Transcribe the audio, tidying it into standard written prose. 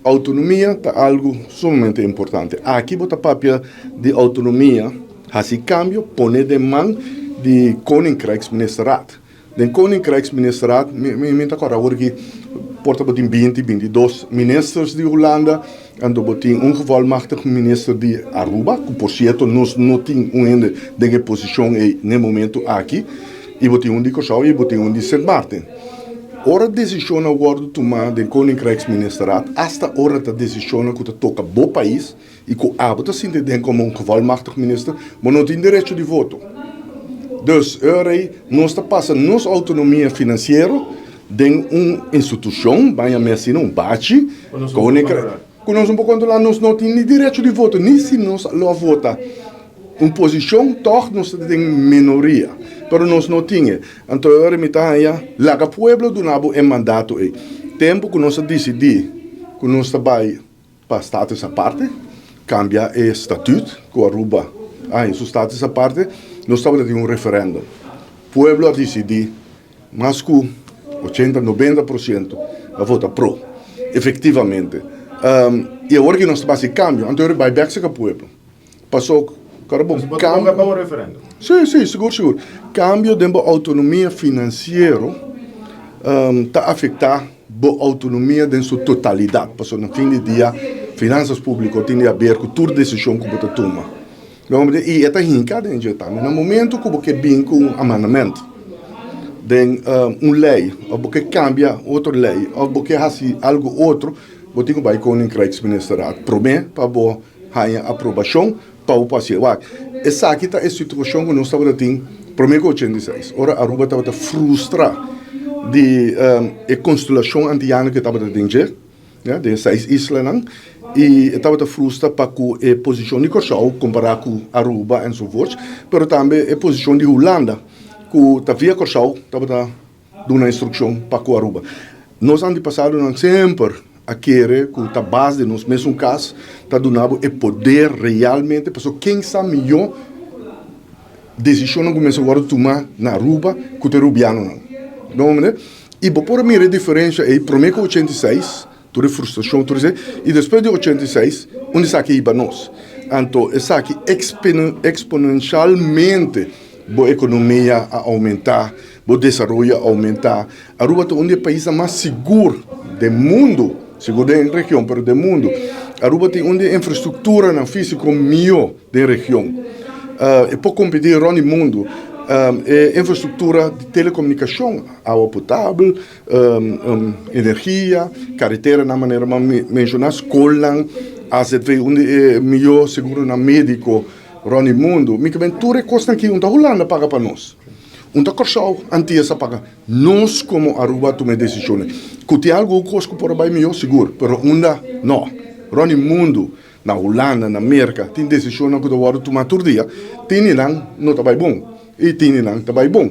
Autonomia ta algo sumamente importante. Aki bo ta papia di autonomia, hasi cambio, pone den man di Koninkrijksministerraad. Den Koninkrijksministerraad, mi ta corda awor aki, por ta bo tin 20, 22 ministers di Hulanda, anto bo tin un gevolmachtigd minister di Aruba, cu por cierto nos no tin un hende den e posicion ey n'e momento aki, y bo tin un di Curaçao y bo tin un di Sint Maarten. Ora decisionnan wordo tuma den Koninkrijksministerraad, hasta ora ta decisionnan cu ta toca bo pais y cu abo ta sinti den como un gevolmachtigd minister, bo no tin derecho di voto. Dus, ora ey nos ta pasa nos autonomia financiero den un institucion, baña mi asina, un bachi, cu nos no por controla, nos no tin ni derecho di voto, ni si nos lo a vota un posicion, toch nos ta den minoria, pero nos no tin e. Anto ora mi ta haña, laga pueblo duna bo e mandato ei. Tempo cu nos a dicidi cu nos ta bay pa status aparte, cambia e statuut cu Aruba a haña su status aparte, nos tabata tin un referendum. Pueblo a dicidi, mas cu 80, 90% a vota pro, efectivamente. Y awor cu nos ta haci cambio, anto ora bay bek cerca pueblo. Paso, cara bon, cambio. Pa un referendum. Si, sigur, sigur. Cambio den bo autonomia financiero ta afecta bo autonomia den su totalidad. Paso na fin di dia, finanzas publico tin di haber cu tur decision cu bo ta tuma. Y e ta hinca den dje tambe. Na momento cu bo ke bin cu un amendamento den un ley, of bo ke cambia otro ley, of bo ke haci algo otro, bo tin cu bay Koninkrijksministerraad prome pa bo haña aprobacion pa bo por haci. Wak, esaki ta e situacion cu nos tabata tin prome cu 86, ora Aruba tabata frustra di e constelacion antiano cu tabata den dje, ja, den seis islanan, y e tabata frustra pa cu e posicion di Curaçao compara cu Aruba enzovoorts, pero tambe e posicion di Hulanda, cu ta via Curaçao tabata duna instruccion pa cu Aruba. Nos antepasadonan semper a kere cu ta base di nos mesun cas ta duna bo e poder realmente, pasobra ken sa miyo decisionnan cu mester wordo tuma na Aruba cu ta e Rubianonan. No, meneer? Y bo por mira e diferencia ey prome cu 86, tur e frustracion, tur esey, y despues di 86, unda esaki a hiba nos. Anto esaki exponencialmente bo economia a aumenta, bo desaroyo a aumenta. Aruba ta un di e paisnan mas sigur den mundo, sigur den region, pero den mundo. Aruba tin un di e infrastructuranan fisico miyo den region. E por competi rond di mundo. E infrastructura di telecomunicacion, awa potabel, energia, careteranan manera mi a menciona, scolnan, AZV, un di e miyo seguronan medico rond di mundo. Mi ke men tur e cosnan aki un ta Hulanda paga pa nos. Un ta Kòrsou, Antillas a paga. Nos komo Aruba a tuma e desishonnan. Ku tin algun kos ku por a bai mihó, sigur, pero unda no. Rònt di mundu, na Hulanda, na Merka, tin desishonnan ku ta wòrdu tumá tur dia. Tin di nan no ta bai bon i tin di nan ta bai bon.